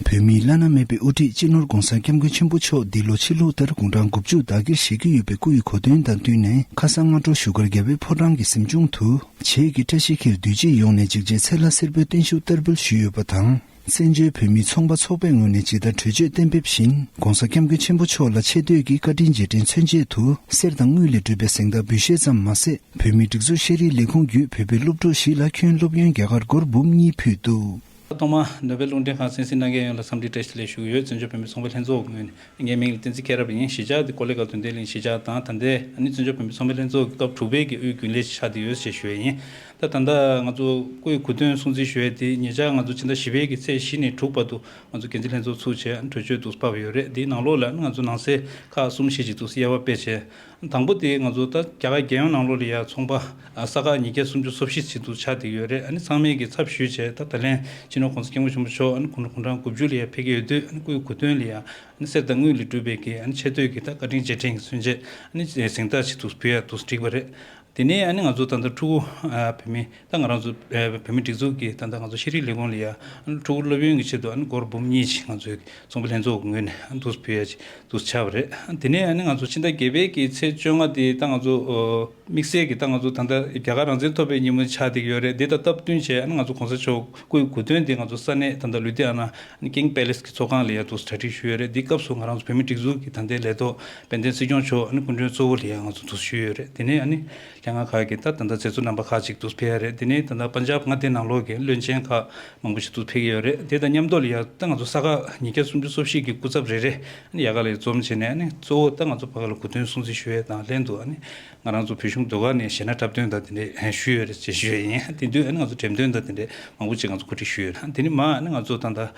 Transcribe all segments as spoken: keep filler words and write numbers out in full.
བོད་མིའི་བླ་ན་མེད་པའི་དབུ་ཁྲིད་སྤྱི་ནོར་༧གོང་ས་༧སྐྱབས་མགོན་ཆེན་པོ་མཆོག་འདི་ལོ་ཕྱི་ལུགས་ལྟར་དགུང་གྲངས་དགུ་བཅུ་ཟླ་བསྒྱུར་བཞེས་ཀྱི་ཡོད་པའི་སྐུ་ཡི་གོ་སྟོན་དང་བསྟུན་ནས། ཁ་སང་སྔ་དྲོ་བཞུགས་སྒར་རྒྱལ་བའི་ཕོ་བྲང་གི་གཟིམ་ཆུང་དུ། བྱེས་ཀྱི་བཀྲ་ཤིས་འཁྱིལ་དུས་ཆེན་ཡོངས་ནས་འཇིགས་བྱེད་ཚེ་ལྷ་སེར་པོའི་བརྟན་བཞུགས་བསྟར་འབུལ་ཞུས་ཡོད་པ་དང་། བཙན་བྱོལ་བོད་མིའི་ཚོང་པ་ཚོགས་པའི་ངོས་ནས་ཇི་ལྟར་གྲོས་ཆོད་གཏན་འབེབས་བཞིན། ༸གོང་ས་༸སྐྱབས་མགོན་ཆེན་པོ་མཆོག་ལ་ཆེ་བསྟོད་ཀྱི་བཀའ་དྲིན་རྗེས་དྲན་མཚོན་ཆེད་དུ། གསེར་དང་དངུལ་ལས་གྲུབ་པའི་གཟེངས་རྟགས་འབུལ་བཞེས་ཙམ་མ་ཟད། བོད་མིའི་སྒྲིག་འཛུགས་ཤེས་རིག་ལས་ཁུངས་བརྒྱུད་བོད་པའི་སློབ་ཕྲུག་བཞི་ལ་ཁྱོན་སློབ་ཡོན་རྒྱ་གར་སྒོར་འབུམ་གཉིས་ཕུལ་འདུག། ཐོག་མར་ནོ་བེལ་རླུང་འཕྲིན་ཁང་གསན་གཟིགས་གནང་མཁན་ཡོངས་ལ་འཚམས་འདྲི་བཀྲ་ཤིས་བདེ་ལེགས་ཞུ་གི་ཡོད། བཙན་བྱོལ་བོད་མིའི་ཚོང་པ་ལྷན་ཚོགས་ངོས་ནས། ངའི་མིང་ལ་བསྟན་འཛིན་མཁྱེན་རབ་ཡིན། གཞིས་ཆགས་འདི་ཀོ་ལི་གྷལ་དོན་ལྡན་གླིང་གཞིས་ཆགས་དང་། ད་ལྟའི་ཨ་ནི་བཙན་བྱོལ་བོད་མིའི་ཚོང་པ་ལྷན་ཚོགས་ཀྱི་སྐབས་དྲུག་པའི་གི་དབུས་རྒྱུན་ལས་ཆགས་བསྡད་ཡོད་ཅེས་ཞུ་ཡས་ཡིན། ད་ད་ལྟ་ང་ཚོ་སྐུའི་གོ་སྟོན་སྲུང་བརྩི་ཞུ་ཡས་དེ་ཉེ་ཆར་ང་ཚོ་ཕྱི་ཟླ་བཞི་པའི་གི་ཚེས་བཞི་ནས་དྲུག་བར་དུ་ང་ཚོ་འགན་འཛིན་ལྷན་ཚོགས་ཚུགས་བྱས་ཨ་ནི་གྲོས་ཆོད་དུ་ཕབ་ཡོད་རེད། དེའི་ནང་ལོགས་ལ་ཨ་ནི་ང་ཚོ་ནང་གསེས་ཁག་གསུམ་བཞི་ཅིག་ཏུ་དབྱེ་བ་དཔེ་བྱས། དང་པོ་དེ་ང་ཚོ་ད་རྒྱ་གར་རྒྱལ་ཡོངས་ནང་ལོགས་ལ་ཡ་ཚོང་པ་ཨ་ས་ག་ཉིས་བརྒྱ་སུམ་ཅུ་སོ་བཞི་ཅིག་ཏུ་ཆགས་བསྡད་ཡོད་རེད། ཨ་ནི་ཚང་མས་ཀྱི་ཚབ་ཞུས་བྱས། ད་ད་ལན་སྤྱི་ནོར་༸གོང་ས་༸སྐྱབས་མགོན་ཆེན་པོ་མཆོག་ཨ་ནི་དགུང་གྲངས་དགུ་བཅུ་ལ་ཡ་ཕེབས་ཀྱི་ཡོད་དུས། ཨ་ནི་སྐུའི་གོ་སྟོན་ལ་ཡ་ཨ་ནི་གསེར་དང་དངུལ་ལས་གྲུབ་པའི་གི་ཨ་ནི་ཆེ་བསྟོད་ཀྱི་ད་བཀའ་དྲིན་རྗེས་དྲན་གྱི་མཚོན་ཆེད་ཨ་ནི་གཟེངས་རྟགས་ཅིག་ཏུ་ཕུལ་ཡ་དུ་བསྒྲིགས་པ་རེད། དེ་ནས་ཨ་ནི་ང་ཚོ་ད་ལྟ་ཕྲུ་གུ་ཨ་བོད་མི་ད་ང་རང་ཚོ་ཨ་བོད་མི་སྒྲིག་འཛུགས་ཀྱི་ད་ལྟ་ང་ཚོ་ཤེས་རིག་ལས་ཁུངས་ལ་ཡ་ཨ་ནི་ཕྲུ་གུ་སློབ་ཡོན་གྱི་ཆེད་དུ་ཨ་ནི་སྒོར་འབུམ་གཉིས་ཅིག་ང་ཚོའི་ཚོང་པ་ལྷན་ཚོགས་ཀྱི་ངོས་ནས་ཨ་ནི་དུ་ཕུལ་ཡ་ཅིག་དུ་ཆགས་པ་རེད། དེ་ནས་ཨ་ནི་ང་ཚོ་ཕྱི་ཟླ་བརྒྱད་པའི་གི་ཚེས་བཅོ་ལྔ་དེ་ད་ང་ཚོ་ཨོ་དམིགས་བསལ་གྱི་ད་ང་ཚོ་ད་ལྟ་རྒྱ་གར་རང་བཙན་ཐོབ་པའི་ཉིན་མོ་ཆགས་བསྡད་ཀྱི་ཡོད་རེད། དེ་དང་སྟབས་བསྟུན་བྱས་ཨ་ནི་ང་ཚོ་༸གོང་ས་མཆོག་སྐུའི་གོ་སྟོན་དེ་ང་ཚོ་ས་གནས་ད་ལྟ་ལུ་དྷི་ཨ་ན་ཨ་ནི་ཀིང་པེ་ལེ་སི་གི་ཚོགས་ཁང་ལ་ཡ་དུ་གྲ་སྒྲིག་ཞུས་ཡོད་རེད། དེའི་སྐབས་སུ་ང་རང་ཚོ་བོད་མི་སྒྲིག་འཛུགས་ཀྱི་ད་ལྟའི་ལས་ཐོག་དཔལ་ལྡན་སྲིད་སྐྱོང་མཆོག་ཨ་ནི་སྐུ་མགྲོན་གཙོ་བོ་ལ་ཡ་ང་ཚོ་དུ་ཞུས་ཡོད་རེད། དེ་ནས་ཨ་ནི་ལྷན་ཁང་ཁག་གི་ད་ད་ལྟ་མཛད་གཙོ་རྣམ་པ་ཁག་ཅིག་དུ་ཕེབས་ཡ་རེད། དེ་ནས་ད་ལྟ་པན་ཇབ་མངའ་སྡེ་ནང་ལོགས་ཀྱི་བློན་ཆེན་ཁག་མང་པོ་ཞིག་ཏུ་ཕེབས་ཀྱི་ཡོད་རེད། དེ་དང་མཉམ་དུ་ལ་ཡ་ད་ང་ཚོ་ས་ག་ཉིས་བརྒྱ་སུམ་ཅུ་སོ་བཞི་གི་སྐུ་ཚབ་རེ་རེ་ཨ་ནི་ཡ་ག་ལ་ཡ་འཛོམས་བྱས་ནས། ཨ་ནི་གཙོ་བོ་ད་ང་ཚོ་བར་ལ་གོ་སྟོན་སྲུང་བརྩི་ཞུ་ཡས་དང་ལྷན་དུ་ཨ་ནི་ང་རང་ཚོ་བོད་གཞུང་ཟློས་གར་ནས་གཞས་སྣ་འཁྲབ་སྟོན་དང་དེ་འདྲས་ཞུས་ཡོད་རེད་ཅེས་ཞུ་ཡས་ཡིན། དེ་དུས་ཨ་ནི་ང་ཚོ་འགྲེམས་སྟོན་དང་དེ་འདྲས་མང་པོ་ཅིག་ང་ཚོ་གོ་སྒྲིག་ཞུས་ཡོད་རེད། དེ་ནི་མ་ཨ་ནི་ང་ཚོ་ད་ལྟ་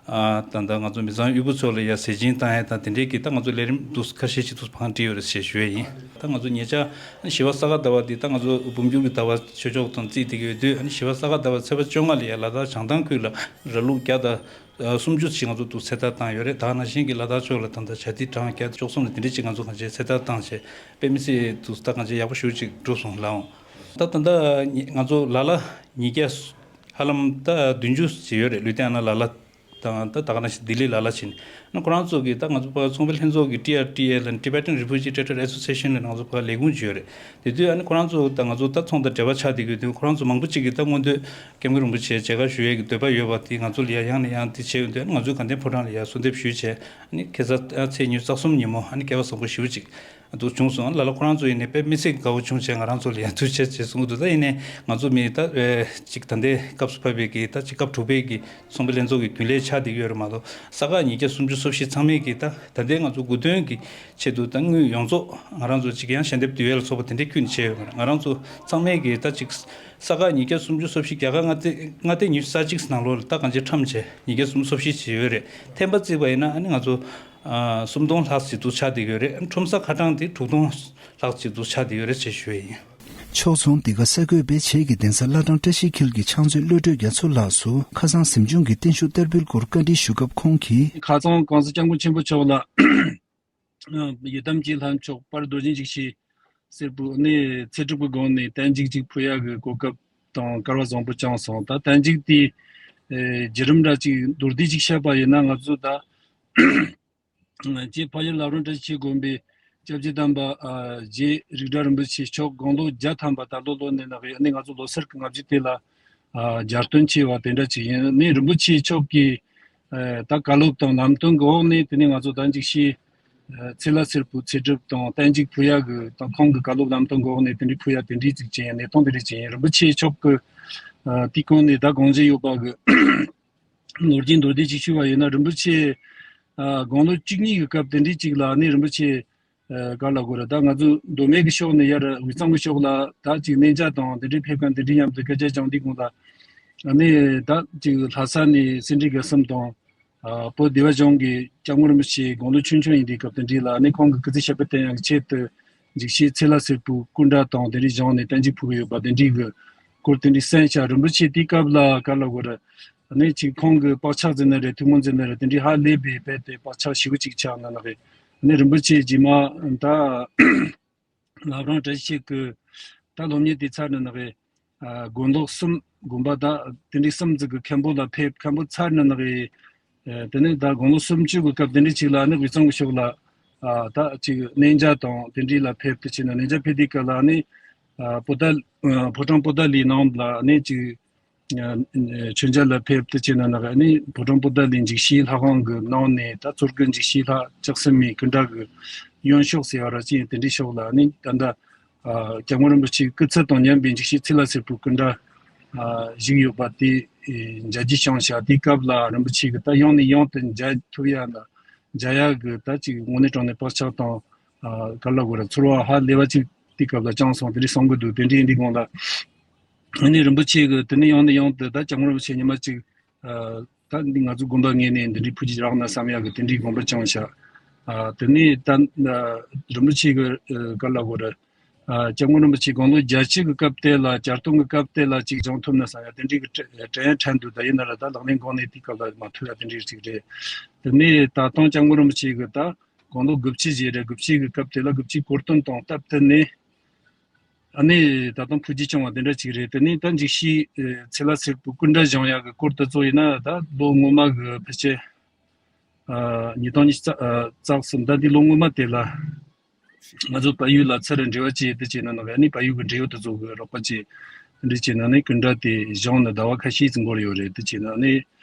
ཨ་ད་ལྟ་ང་ཚོ་མི་ཚང་དབུལ་པོ་ཚོ་ལ་ཡ་ཟས་སྦྱིན་བཏང་ཡས་དང་དེ་འདྲས་ཀྱི་ད་ང་ཚོ་ལས་རིམ་འདུག་ཁ་ཤས་ཤིག་འདུག་བང་བསྒྲིགས་ཡོད་རེད་ཅེས་ཞུ་ཡས་ཡིན། ད་ང་ཚོ་ཉེ་ཆར་ཨ་ནི་བཞི་པ་ས་ག་ཟླ་བ་འདི་ད་ང་ཚོ་འབུམ་འགྱུར་གྱི་ཟླ་བ་ཆོས་ཕྱོགས་དང་རྩིས་བསྡད་ཀྱི་ཡོད་དུས། ཨ་ནི་བཞི་པ་ས་ག་ཟླ་བ་ཚེས་པ་བཅོ་ལྔ་ལ་ཡ་ལ་དྭགས་བྱང་ཐང་ཁུལ་ལ་ར་ལུག་བརྒྱ་དང་ཨ་སུམ་ཅུ་ཞིག་ང་ཚོ་འདུག་ཚེས་བསྟར་བཏང་ཡོད་རེད། ད་ནང་བཞིན་གྱི་ལ་དྭགས་ཕྱོགས་ལ་ད་ལྟ་བྱ་ཐིག་གྲངས་བརྒྱ་དང་བཅུ་གསུམ་ལ་དེ་འདྲ་ཅིག་ང་ཚོ་གང་ཅིའི་ཚེས་བསྟར་བཏང་བྱས་དཔེ་མི་སྲིད་འདུག་ད་གང་ཅི་ཡག་པོ་ཞེ་པོ་ཅིག་འགྲོ་སོང་ལགས་འོང་། ད་ད་ལྟ་ང་ཚོ་ལ་ལ་ཉིས་བརྒྱ་ཧ་ལམ་ད་བདུན་ཅུ་ཅིག་ཡོད་རེད། ལུ་དྷི་ཨ་ན་ལ་ལ་དང་ད་ད་ག་ནང་བཞིན་ལྡི་ལི་ལ་ལ་ཕྱིན། ཨ་ནི་ཁོ་རང་ཚོ་གི་ད་ང་ཚོ་ཕར་ཚོང་པའི་ལྷན་ཚོགས་ཀྱི་ཊི་ཨར་ཊི་ཨེ་ལ་Tibetan Refugee Traders Association ལ་ང་ཚོ་ཕར་ལས་ཁུངས་ཅིག་ཡོད་རེད། དེ་དུས་ཨ་ནི་ཁོ་རང་ཚོ་ད་ང་ཚོ་ད་ཚོང་དང་འབྲེལ་བ་ཆགས་བསྡད་ཀྱི་ཡོད་དུས། ཁོ་རང་ཚོ་མང་པོ་ཅིག་གིས་ད་སྔོན་དུས་སྐྱབས་མགོན་རིན་པོ་ཆེ་མཇལ་ཁ་ཞུ་ཡས་ཀྱི་འདོད་པ་ཡོད་པ་དེ་ང་ཚོ་ལ་ཡ་ཡང་ནས་ཡང་དེ་བྱས་ཡོང་དུས། ཨ་ནི་ང་ཚོས་དགའ་ལྡན་ཕོ་བྲང་ལ་ཡ་གསོལ་འདེབས་ཞུས་བྱས། ཨ་ནི་ཁ་སང་ཨ་ཚེས་ཉི་ཤུ་རྩ་གསུམ་ཉིན་མོ་ཨ་ནི་སྐལ་བ་བཟང་པོ་ཞེ་པོ་ཅིག་འདུག་བྱུང་སོང་། ལ་ལ་ཁོ་རང་ཚོ་ཡིན་ནའི་དཔེ་མི་སྲིད་དགའ་བོ་བྱུང་བྱས་ང་རང་ཚོ་ལ་ཡང་ཐུགས་རྗེ་ཆེ་གསུང་གི་འདུག་ད་ཡིན་ནའི་ང་ཚོ་མི་ད་ཨེ་ཅིག་ད་ལྟའི་སྐབས་སུ་བབས་པའི་གི་ད་ཅིག་སྐབས་དྲུག་པའི་གི་ཚོང་པའི་ལྷན་ཚོགས་ཀྱི་རྒྱུན་ལས་ཆགས་བསྡད་ཡོད་རེད་མ་གཏོགས། ས་ག་ཉིས་བརྒྱ་སུམ་ཅུ་སོ་བཞི་ཚང་མས་གི་ད་ད་ལྟའི་ང་ཚོ་གོ་སྟོན་གྱི་ཆེད་དུ་ད་དངུལ་ཡོངས་རྫོགས་ང་རང་ཚོ་ཅིག་ཡང་ཞལ་འདེབས་བསྡུ་ཡས་ལ་སོགས་པ་དེ་འདྲའི་ཁྱོན་ནས་བྱས་ཡོད་མ་རེད། ང་རང་ཚོ་ཚང་མས་གི་ད་ཅིག་ས་ག་ཉིས་བརྒྱ་སུམ་ཅུ་སོ་བཞི་རྒྱ་གར་མངའ་སྡེ་མངའ་སྡེ་ཉི་ཤུ་རྩ་གཅིག་ནང་ལོགས་ལ་ད་གང་ཅི་ཁྲམ་བྱས་ཉིས་བརྒྱ་སུམ་ཅུ་སོ་བཞི་ཅིག་ཡོད་རེད། ཐེམ་པ་བརྩིས་པ་ཡིན་ན་ཨ་ནི་ང་ཚོ་ཨ་སུམ་སྟོང་ལྷག་ཙམ་འདུག་ཆགས་བསྡད་ཡོད་རེད། ཁྲོམ་ས་ཁ་གྲངས་དེ་དྲུག་སྟོང་ལྷག་ཙམ་འདུག་ཆགས་བསྡད་ཡོད་རེད་ཅེས་ཞུ་ཡས་ཡིན། ཕྱོགས་མཚུངས་འདི་ག་ས་རྒོད་པའི་བྱེས་ཀྱི་གདན་ས་བླ་བྲང་བཀྲ་ཤིས་འཁྱིལ་གྱི་ཕྱག་མཛོད་བློ་གྲོས་རྒྱ་མཚོ་ལགས་སུ་ཁ་སང་གཟིམ་ཆུང་གི་བརྟན་བཞུགས་བསྟར་འབུལ་སྐོར་བཀའ་འདྲི་ཞུ་སྐབས་ཁོང་གིས། ཁ་སང་༸གོང་ས་༸སྐྱབས་མགོན་ཆེན་པོ་མཆོག་ལ་ཡི་དམ་གྱི་ལྷ་མཆོག་དཔལ་རྡོ་རྗེ་འཇིགས་བྱེད་སེར་པོ་ནས་ཚེ་སྒྲུབ་ཀྱི་སྒོ་ནས་བརྟན་བཞུགས་ཅིག་ཕུལ་ཡག་གི་གོ་སྐབས་དང་སྐལ་བ་བཟང་པོ་བཅངས་སོང་། ད་བརྟན་བཞུགས་དེ་ཨེ་བརྒྱུད་རིམ་འདྲ་ཅིག་མདོར་བསྡུས་ཅིག་བཤད་པ་ཡིན་ན། ང་ཚོ་ད་རྗེ་ཕ་ཡུལ་བླ་བྲང་བཀྲ་ཤིས་འཁྱིལ་དགོན་པའི་སྐྱབས་རྗེ་དམ་པ་ཨ་རྗེ་རིགས་བདག་རིན་པོ་ཆེ་མཆོག་དགུང་ལོ་བརྒྱ་ཐམ་པ་ད་ལོ་ལོ་ནས་ནག་ཨ་ནི་ང་ཚོ་ལོ་སར་གི་ལྔ་བཅུ་དེ་ལ་ཨ་མཇལ་སྟོན་བྱས་པ་དེ་འདྲ་ཅིག་ཡིན། ཨ་ནི་རིན་པོ་ཆེ་མཆོག་གིས་ཨ་ད་བཀའ་སློབ་དང་ལམ་སྟོན་གྱི་འོག་ནས་དེ་ནས་ང་ཚོ་ད་འཇིགས་བྱེད་ཨ་ཚེ་ལྷ་སེར་པོ་ཚེ་སྒྲུབ་དང་བརྟན་བཞུགས་ཕུལ་ཡག་གི་དང་ཁོང་གི་བཀའ་སློབ་ལམ་སྟོན་གྱི་འོག་ནས་དེ་འདྲའི་ཕུལ་ཡག་དེ་འདྲའི་ཅིག་བྱས་ཡིན། གནས་སྟངས་དེ་འདྲ་ཅིག་ཡིན། རིན་པོ་ཆེ་མཆོག་གི་ཨ་དེའི་གོང་ནས་ད་དགོངས་བཞེས་ཡོད་པ་གི་ལོ་རྒྱུས་མདོར་བསྡུས་ཅིག་ཞུ་བ་ཡིན་ན། རིན་པོ་ཆེ་ཨ་དགུང་ལོ་བཅུ་གཉིས་ཀྱི་སྐབས་དེ་འདྲའི་ཅིག་ལ་ཨ་ནི་རིན་པོ་ཆེ་ཨ་ག་ལ་གོ་ར་ད་ང་ཚོ་མདོ་སྨད་ཀྱི་ཕྱོགས་ནས་ཡར་དབུས་གཙང་གི་ཕྱོགས་ལ་ད་ཅིག་གནས་མཇལ་དང་དེ་འདྲའི་ཕེབས་མཁན་དེ་འདྲའི་མཉམ་དུ་སྐད་ཆ་བྱུང་དུས་གོང་ལ་ཨ་ནི་ད་ཅིག་ལྷ་ས་ནས་སེ་འབྲས་དགེ་གསུམ་དང་ཨ་བོད་སྡེ་བ་གཞུང་གི་སྐྱབས་མགོན་རིན་པོ་ཆེ་དགུང་ལོ་ཆུང་ཆུང་ཡིན་དུས་སྐབས་དེ་འདྲའི་ལ་ཨ་ནི་ཁོང་གི་སྐུ་ཚེ་ཞབས་པད་བརྟན་ཡག་གི་ཆེད་དུ་འཇིགས་བྱེད་ཚེ་ལྷ་སེར་པོའི་སྐུ་འདྲ་དང་དེ་འདྲའི་བཞེངས་ནས་བརྟན་བཞུགས་ཕུལ་གྱི་ཡོད་པ་དེ་འདྲའི་གི་སྐོར་དེ་འདྲའི་གསན་ཤག་རིན་པོ་ཆེ་དེའི་སྐབས་ལ་ག་ལ་གོ་ར། ཨ་ནི་ཅིག་ཁོང་གི་བག་ཆགས་ཟེར་ན་རེད། ཐུགས་སྨོན་ཟེར་ན་རེད། དེ་འདྲའི་ཧ་ལས་པའི་རྦད་དེ་བག་ཆགས་ཞེ་པོ་ཅིག་ཆགས་ན་ནི་རེད། ཨ་ནི་རིན་པོ་ཆེ་རྗེས་མ་ད་བླ་བྲང་བཀྲ་ཤིས་འཁྱིལ་གྱི་ད་སློབ་གཉེར་དེ་ཚར་ན་ནི་རེད། ཨ་དགོན་ལོག་གསུམ་དགོན་པ་ད་དེ་འདྲའི་གསུམ་ཙིག་གི་མཁན་པོ་ལ་ཕེབས། མཁན་པོ་ཚར་ན་ནི་རེད། ཨ་དེ་ནས་ད་དགུང་ལོ་སུམ་ཅུ་གི་སྐབས་དེ་འདྲ་ཅིག་ལ་ནི་དབུས་གཙང་གི་ཕྱོགས་ལ་ཨ་ད་ཅིག་གནས་མཇལ་དང་དེ་འདྲ་ལ་ཕེབས་ཏེ་བྱས་ན། གནས་མཇལ་ཕེབས་དུས་སྐབས་ལ་ནི་ཨ་པོ་ཏཱ་ཨ་ཕོ་བྲང་པོ་ཏཱ་ལའི་ནང་ལ་ནི་ཅིག་ཨ་མཆོད་མཇལ་ལ་ཕེབས་ཏེ་བྱས་ན། ནི་ཕོ་བྲང་པོ་ཏཱ་ལའི་འཇིགས་བྱེད་ལྷ་ཁང་གི་ནང་ནས་ད་གཙོ་སྐུ་འཇིགས་བྱེད་ལྷ་ལྕགས་སྲིན་མོའི་སྐུ་འདྲ་གི་གཡོན་ཕྱོགས་ཟེར་བ་ར་ཅིག་དེ་འདྲའི་ཕྱོགས་ལ་ནི་ད་ལྟ་ཨ་སྐྱབས་མགོན་རིན་པོ་ཆེའི་སྐུ་ཚེ་དང་མཉམ་པའི་འཇིགས་བྱེད་ཚེ་ལ་སྲིད་པའི་སྐུ་འདྲ་ཨ་བཞུགས་ཡོད་པ་དེ་ཨེ་མཇལ་རྒྱུ་བྱུང་ཤག་དེའི་སྐབས་ལ་རིན་པོ་ཆེ་གིས་ད་ཡང་ནས་ཡང་དུ་མཇལ་ཐུབ་ཡ་ལ་མཇལ་ཡ་གི་ད་ཅིག་དངོས་གནས་དྲང་གནས་བག་ཆགས་དང་ཨ་ག་ལ་གོ་ར་ཚོར་བ་ཧ་ལས་པ་ཅིག་དེའི་སྐབས་ལ་བཅངས་སོང་། དེ་འདྲའི་གསུང་གི་འདུག་དེ་འདྲའི་འདི་གོང་ལ་ཨ་ནི་རིན་པོ་ཆེ་གིས་དེ་ནས་ཡང་ནས་ཡང་དུ་ད་སྐྱབས་མགོན་རིན་པོ་ཆེ་ཉི་མ་གཅིག་ཨ་ད་འདི་ང་ཚོ་དགོན་པ་ངོས་ནས་འདི་འདྲའི་ཕུལ་རྒྱུ་རག་ན་བསམ་ཡག་གི་དེ་འདྲའི་དགོངས་པ་བཅངས་ཤག་ཨ་དེ་ནས་ད་ཨ་རིན་པོ་ཆེ་གིས་ཨ་ག་ལ་གོ་ར་ཨ་སྐྱབས་མགོན་རིན་པོ་ཆེ་དགུང་ལོ་བརྒྱད་ཅུ་གི་སྐབས་དེ་ལ་གྱ་སྟོན་གྱི་སྐབས་དེ་ལ་ཅིག་བྱུང་ཐུབ་ན་བསམ་ཡག་དེ་འདྲའི་གི་དྲན་དྲན་དྲན་འདུག་ད་ཡིན་ན་ར་ད་ལག་ལེན་གང་ནས་དེའི་སྐབས་ལ་མ་ཐུབ་ཡག་དེ་འདྲའི་ཅིག་རེད། དེ་ནས་ད་དུང་སྐྱབས་མགོན་རིན་པོ་ཆེ་གིས་ད་དགུང་ལོ་དགུ་བཅུ་བཞེས་རེད། དགུ་བཅུ་གི་སྐབས་དེ་ལ་དགུ་བཅུའི་གོ་སྟོན་དང་སྟབས་བསྟུན་ནས། ཨ་ནི་ད་དུང་ཕུལ་རྒྱུ་བྱུང་བ་དེ་འདྲ་ཅིག་རེད། དེ་ནས་ད་འཇིགས་བྱེད་ཨེ་ཚེ་ལ་སྲིད་པའི་སྐུ་འདྲ་བཞེངས་ཡག་གི་སྐོར་དེ་ཚོ་ཡིན་ན་ད་ལོ་སྔོན་མ་གི་ཕལ་ཆེར་ཨ་ཉིས་སྟོང་ཉི་ཤུ་རྩ་ཨ་རྩ་གསུམ་ད་འདི་ལོ་སྔོན་མ་དེ་ལ་ང་ཚོ་བལ་ཡུལ་ལ་ཚུར་འབྲེལ་བ་བྱས་ཏེ་བྱས་ན་ནང་ཨ་ནི་བལ་ཡུལ་གི་འབྲེལ་ཡོད་དེ་ཚོ་གི་རོགས་པ་བྱས་འདི་བྱས་ན་ནི་སྐུ་འདྲ་དེ་བཞེངས་ནས་ཟླ་བ་ཁ་ཤས་ཙམ་འགོར་ཡོད་རེད། དེ་བྱས་ན་ནི།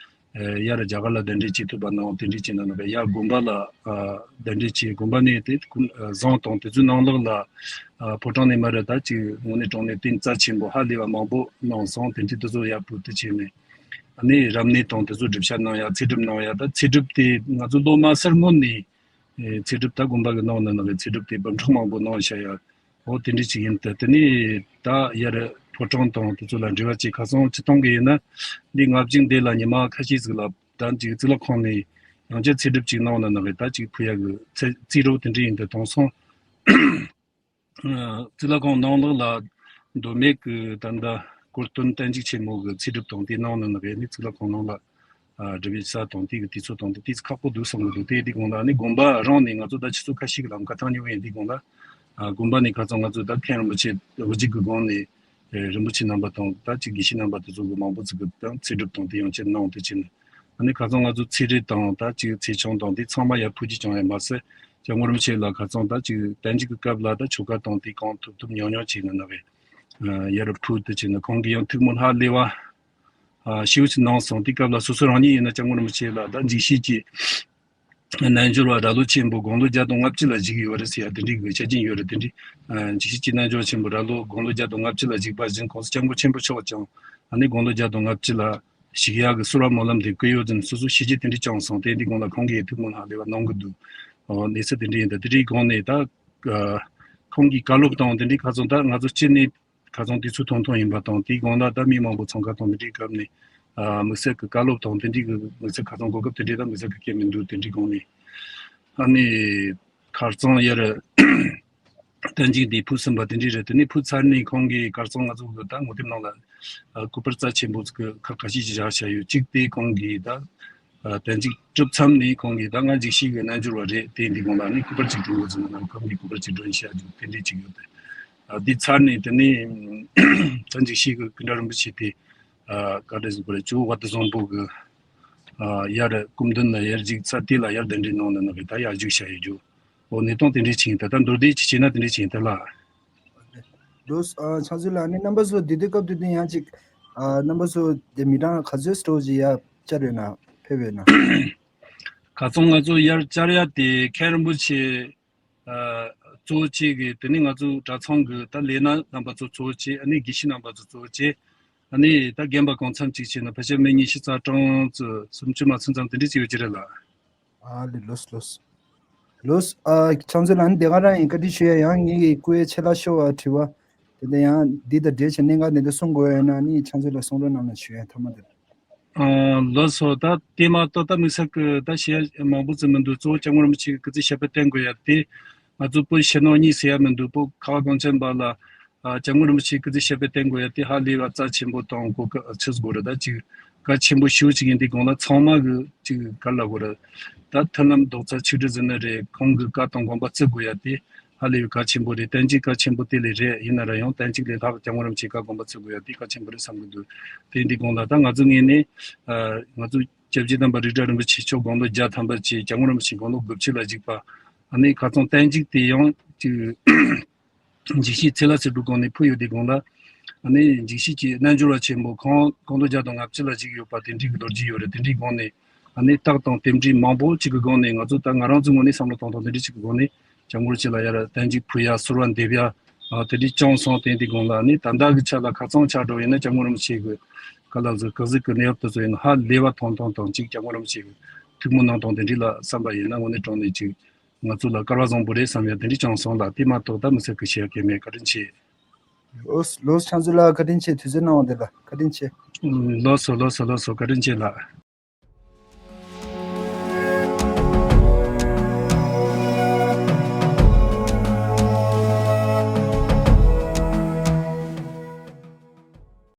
ཨ་ཡར་རྒྱ་གར་ལ་གདན་འདྲེན་བྱེད་ཐུབ་པ་གནང་། དེ་འདྲ་བྱས་ན་ནི་ཡར་དགོན་པ་ལ་ཨ་གདན་འདྲེན་བྱས། དགོན་པ་ནས་དེ་ཀུན་ཨ་བཟང་དང་དེ་ཚོའི་ནང་ལོགས་ལ་ཨ་ཕོ་བྲང་ནས་མར་ད་ཅིག་དངོས་གནས་དྲང་གནས་རྟེན་རྩ་ཆེན་པོ་ཧ་ལས་པ་མང་པོ་གནང་སོང་། དེ་འདྲ་དེ་ཚོ་ཡག་པོ་དེ་བྱས་ནས་ཨ་ནི་རབ་གནས་དང་དེ་ཚོ་སྒྲུབ་ཆ་གནང་ཡག་ཚེ་སྒྲུབ་གནང་ཡག་ད་ཚེ་སྒྲུབ་དེ་ང་ཚོ་ལོ་མ་སར་སྔོན་ནས་ཨེ་ཚེ་སྒྲུབ་ད་དགོན་པ་གི་ནང་ན་ནི་ཚེ་སྒྲུབ་དེ་འབུམ་ཕྲག་མང་པོ་གནང་བཞག་ཡག་འོ་དེ་འདྲ་ཅིག་ཡིན་ཏེ། དེ་ནས་ད་ཡར་ཕོ་བྲང་དང་དེ་ཚོ་ལ་འབྲེལ་བ་བྱས་ཁ་སང་སྤྱི་བཏང་གི་ཡིན་ན་འདི་ལྔ་བཅུ་འདི་ལ་ཉི་མ་ཁ་ཤས་ཟིག་ལ་ད་ཅིག་གཙུག་ལག་ཁང་ནས་ཡང་བསྐྱར་ཚེ་སྒྲུབ་ཅིག་གནང་ན་ནི་ད་ཅིག་ཕུལ་ཡག་གི་ཚེ་རྩིས་རོགས་དེ་འདྲ་ཡིན་ཏེ། དེང་སང་ཨ་གཙུག་ལག་ཁང་ནང་ལོགས་ལ་མདོ་སྨད་ཀྱི་ད་ལྟ་སྐོར་སྟོན་བསྟན་འཇུག་ཆེན་མོ་གི་ཚེ་སྒྲུབ་དང་དེ་གནང་ན་ནི་ནི་གཙུག་ལག་ཁང་ནང་ལ། ཨ་སྒྲུབ་པའི་ས་དང་དེ་གི་དུས་ཚོད་དང་དེ་དུས་ཚོད་ཁག་པོ་འདུག་བསམ་གི་འདུག་དེ་དེ་དགོང་ལ་ནི་དགོན་པ་རང་ནས་ང་ཚོ་ད་ཆུ་ཚོད་ཁ་ཤས་ཀྱི་ལམ་ཁ་ཐག་ཉེ་བོ་ཡིན། དེ་དགོང་ལ་ཨ་དགོན་པ་ནས་ཁ་སང་ང་ཚོ་ད་མཁན་རིན་པོ་ཆེ་དབུ་འཇུག་གི་སྒང་ནས་ཨེ་རིན་པོ་ཆེ་རྣམ་པ་དང་ད་ཅིག་དགེ་བཤེས་རྣམ་པ་དེ་ཚོ་གི་མང་པོ་ཚོ་གི་ད་ཚེ་སྒྲུབ་དང་དེ་ཡང་བྱས་གནང་དེ་བྱས་ནས། ཨ་ནི་ཁ་སང་ང་ཚོ་ཚེ་རིལ་དང་ད་ཅིག་ཚེ་ཆུང་དང་དེ་ཚང་མ་ཡར་ཕུལ་རྒྱུ་བྱུང་ཡ་མ་ཟད། སྐྱབས་མགོན་རིན་པོ་ཆེ་ལ་ཁ་སང་ད་ཅིག་བསྟན་འཇུག་གི་སྐབས་ལ་ད་ཆོ་ག་དང་དེ་གང་ཐུབ་ཐུབ་ཉུང་ཉུང་བྱས་ནས་ནི་ཨེ་ཡར་ཕུལ་དེ་བྱས་ནས་ཁོང་གིས་ཡང་ཐུགས་སྨོན་ཧ་ལས་པ། ཨ་ཞེ་པོ་ཅིག་གནང་སོང་། དེ་སྐབས་ལ་སོ་སོ་རང་ཉིད་ཡིན་ན་སྐྱབས་མགོན་རིན་པོ་ཆེ་ལ་ད་འཇིགས་བྱེད་ཀྱི་རྣལ་འབྱོར་བ་རྭ་ལོ་ཆེན་པོ་དགུང་ལོ་བརྒྱ་དང་ལྔ་བཅུ་ལ་བཞུགས་ཡོད་རེད་ཟེར་ཡ་དེ་འདྲའི་གི་བཤད་ཀྱིན་ཡོད་རེད། དེ་འདྲའི་ཨ་འཇིགས་བྱེད་ཀྱི་རྣལ་འབྱོར་ཆེན་པོ་རྭ་ལོ་དགུང་ལོ་བརྒྱ་དང་ལྔ་བཅུ་ལ་བཞུགས་པ་བཞིན་གོང་ས་སྐྱབས་མགོན་ཆེན་པོ་མཆོག་ཀྱང་ཨ་ནི་དགུང་ལོ་བརྒྱ་དང་ལྔ་བཅུ་ལ་བཞུགས་ཡག་གི་གསོལ་བ་སྨོན་ལམ་དེ་བསྐུར་ཡོད་ཙང་སོ་སོ་ཤེས་རྒྱུ་དེ་འདྲའི་བྱུང་སོང་། དེ་འདི་སྒང་ལ་ཁོང་གིས་ཐུགས་སྨོན་ཧ་ལས་པ་གནང་གི་འདུག་ཨོ་གནས་ཚུལ་དེ་འདྲ་ཡིན་ད། དེ་འདྲའི་སྒང་ནས་ད་ཨ་ཁོང་གིས་བཀའ་སློབ་དང་དེ་འདྲའི་ཁ་སང་ད་ང་ཚོ་སྤྱི་ནས་ཁ་སང་དུས་ཚོད་ཐུང་ཐུང་ཡིན་པ་དང་དེའི་སྒང་ལ་ད་མི་མང་པོ་འཚང་ཁ་དང་དེ་འདྲའི་སྐབས་ནས་ཨ་དམིགས་བསལ་གྱི་བཀའ་སློབ་དང་དེ་འདྲའི་གི་དམིགས་བསལ་ཁ་སང་གོ་སྐབས་དེ་འདྲའི་ད་དམིགས་བསལ་གྱི་སྐད་མི་འདུག་དེ་འདྲའི་སྒང་ནས་ཨ་ནི་ཁ་སང་ཡར་བསྟན་འཇིགས་འདི་ཕུལ་ཟིན་པ་དེ་འདྲའི་རེད། དེ་ནས་ཕུལ་ཚར་ནས་ཁོང་གིས་ཁ་སང་ང་ཚོ་གི་ད་ངོ་དེབ་ནང་ལ་ཨ་སྐུ་པར་རྩ་ཆེན་པོ་ཟིག་གི་ཁག་ཁ་ཤས་ཤིག་བཞག་བཞག་ཡོད། གཅིག་དེ་ཁོང་གིས་ད་ཨ་བསྟན་འཇིགས་གྲུབ་མཚམས་ནས་ཁོང་གིས་ད་ང་འཇིགས་བྱེད་ཀྱི་རྣལ་འབྱོར་བ་རེད། དེ་འདི་སྒང་ལ་ནི་སྐུ་པར་གཅིག་སྒྲོན་དགོས་ཟེར་ན་ཁོང་གིས་སྐུ་པར་གཅིག་སྒྲོན་བཞག་རྒྱུ་དེ་འདྲའི་གཅིག་ཡོད་དེ། ཨ་འདི་ཚར་ནས་དེ་ནས་ད་འཇིགས་བྱེད་ཀྱི་སྐུ་འདྲ་རིན་པོ་ཆེ་དེ་ཨ་ག་རེ་ཟེར་དགོས་རེད། ཇོ་བོ་དབང་འདུས་བཟང་པོ་གི་ཨ་ཡར་སྐུ་མདུན་ལ་ཡར་འཇིགས་ཚར་དེ་ལ་ཡར་གདན་འདྲེན་གནང་ནས་ནི་ད་ཡར་བཞུགས་བཞག་ཡོད་རྒྱུ། འོ་གནས་སྟངས་དེ་འདྲའི་ཆིངས་ད་ད་མདོར་བསྡུས་ཅིག་བྱས་ན་དེ་འདྲའི་ཆིངས་ད་ལ། ལོས་ཨ་ཕྱག་མཛོད་ལགས་ནི་རྣམ་པ་ཚོ་དེ་དུས་སྐབས་དེ་དུས་ཡང་ཅིག་ཨ་རྣམ་པ་ཚོ་དེ་མི་གྲངས་ག་ཚོད་སྤྲོ་ཅིག་ཡ་བཅར་ཡོད་ན་ཕེབས་ཡོད་ན། ཁ་སང་ང་ཚོ་ཡར་བཅར་ཡ་དེ་མཁན་རིན་པོ་ཆེ་ཨ་གཙོ་བོ་བྱས་གི་དེ་ནི་ང་ཚོ་གྲྭ་ཚང་གི་ད་ལས་སྣེ་རྣམ་པ་ཚོ་གཙོ་བོ་བྱས། ཨ་ནི་དགེ་བཤེས་རྣམ་པ་ཚོ་གཙོ་བོ་བྱས། ཨ་ནི་ད་རྒན་པ་གང་འཚམ་ཅིག་བྱས་ན་ཕལ་ཆེར་མི་ཉི་ཤུ་རྩ་གྲངས་ཙམ་སུམ་ཅུ་མ་ཚུད་ཙམ་དེ་འདྲ་ཅིག་ཡོད་ཀྱི་རེད་ལ། ཨ་ལེ་ལོས་ལོས། ལོས་ཨ་ཕྱག་མཛོད་ལགས་ནི་དེ་ག་རང་ཡིན་བཀའ་འདྲི་ཞུ་ཡ། ཡང་ངེད་ཀྱི་སྐུ་ཡ་ཆེ་ལ་ཤོར་བ་དྲི་བ་དེ་འདྲ་ཡང་འདི་དང་འབྲེལ་བྱས་གནད་འགག་དེ་འདྲ་གསུང་དགོས་ཡོད་ན་ནི་ཕྱག་མཛོད་ལགས་གསུང་རོགས་གནང་ལ་ཞུ་ཡ་ཐ་མ་དེ། ཨ་ལགས་སོ། ད་དེ་མ་གཏོགས་ད་དམིགས་བསལ་གྱི་ད་བཤད་ཡ་མང་པོ་ཙམ་མི་འདུག་གཙོ་བོ་སྐྱབས་མགོན་རིན་པོ་ཆེ་གི་སྐུ་ཚེ་ཞབས་པད་བརྟན་དགོས་ཡ་དེ་ང་ཚོ་བོད་ཕྱི་ནང་གཉིས་ཟེར་ཡ་མི་འདུག་བོད་ཁ་བ་གངས་ཅན་པ་ལ་ཨ་སྐྱབས་མགོན་རིན་པོ་ཆེའི་སྐུ་ཚེ་ཞབས་པད་བརྟན་དགོས་ཡ་དེ་ཧ་ལས་པ་རྩ་ཆེན་པོ་དང་གོ་སྐབས་ཆི་ཟིག་དགོས་རེད། ད་ཅིག་གལ་ཆེན་པོ་ཞེ་པོ་ཅིག་ཡིན་དུས་སྒང་ལ་ཚང་མ་གི་ཅིག་ག་ལ་དགོས་རེད། ད་མཐུན་ལམ་རྡོག་རྩ་ཆིག་སྒྲིལ་ཟེར་ནི་རེད། ཁོང་གི་བཀའ་དང་དགོངས་པ་བརྩི་དགོས་ཡ་དེ་ཧ་ལས་པའི་གལ་ཆེན་པོ་རེད། བསྟན་འཛིན་གལ་ཆེན་པོ་དེ་ལས་རེད། ཡིན་ན་ར་ཡང་བསྟན་འཛིན་ལས་ལྷག་སྐྱབས་མགོན་རིན་པོ་ཆེའི་བཀའ་དགོངས་པ་བརྩི་དགོས་ཡ་དེ་གལ་ཆེན་པོ་རེད་བསམ་གི་འདུག་དེ་ཡིན་དུས་སྒང་ལ་ད་ང་ཚོ་ངོས་ནས་ཨ་ང་ཚོ་ སྐྱབས་རྗེ་དམ་པ་རིགས་གྲགས་རིན་པོ་ཆེ་མཆོག་དགུང་ལོ་བརྒྱ་ཐམ་པ་བྱས། སྐྱབས་མགོན་རིན་པོ་ཆེ་དགུང་ལོ་དགུ་བཅུ་ལ་བཞུགས་པ། ཨ་ནི་ཁ་སང་བསྟན་འཇིགས་དེ་ཡང་ཅིག་འཇིགས་བྱེད་ཚེ་ལ་ཟེར་བའི་སྒོ་ནས་ཕུལ་ཡོད་དེ་སྒང་ལ། ཨ་ནི་འཇིགས་བྱེད་ཀྱི་རྣལ་འབྱོར་བ་ཆེན་པོ་ཁོང་དགུང་ལོ་བརྒྱ་དང་ལྔ་བཅུ་ལ་བཞུགས་ཡོད་པ་དེ་འདྲའི་གི་ལོ་རྒྱུས་ཡོད་རེད། དེ་འདྲའི་སྒང་ནས་ཨ་ནི་རྟགས་དང་རྟེན་འབྲེལ་མང་པོ་ཅིག་གི་སྒང་ནས། ང་ཚོ་ད་ང་རང་ཚོའི་ངོས་ནས་བསམ་བློ་གཏོང་སྟངས་དེ་འདྲའི་ཅིག་གི་སྒང་ནས། སྐྱབས་མགོན་རིན་པོ་ཆེ་ལ་ཡར་བསྟན་འཇིགས་ཕུལ་ཡ། གསོལ་བ་འདེབས་ཡ། ཨ་དེ་འདྲའི་བསྐྱངས་སོང་། དེ་འདི་སྒང་ལ་ཨ་ནི་ད་ལྟ་གི་ཆ་ལ་ཁ་སང་ཆ་འགྲོ་ཡིན་ན། སྐྱབས་མགོན་རིན་པོ་ཆེ་གི་ག་ལ་ཟེར། ག་ཟིག་གི་གནས་བབ་དེ་ཚོ་ཡིན་ན་ཧ་ལས་པ་ཐོན་ཐོན་དང་། ཅིག་སྐྱབས་མགོན་རིན་པོ་ཆེ་གི་ཐུགས་སྨོན་གནང་སྟངས་དེ་འདྲ་ལ་བསམ་པ་ཡིན་ན། དངོས་གནས་དྲང་གནས་ཅིག་ང་ཚོ་ལ་སྐལ་བ་བཟང་པོ་རེད་བསམ་ཡ་དེ་འདྲ་བསྐྱངས་སོང་ལ། དེ་མ་གཏོགས་ད་མི་སེར་གི་བཤད་ཡ་གལ་མེད། བཀའ་དྲིན་ཆེ། ལགས་སོ། ལགས་སོ། ཕྱག་མཛོད་ལགས་བཀའ་དྲིན་ཆེ། དུས་ཚོད་གནང་བ་འདི་ལ་བཀའ་དྲིན་ཆེ། ལགས་སོ། ལགས་སོ། ལགས་སོ། བཀའ་དྲིན་ཆེ་ལགས།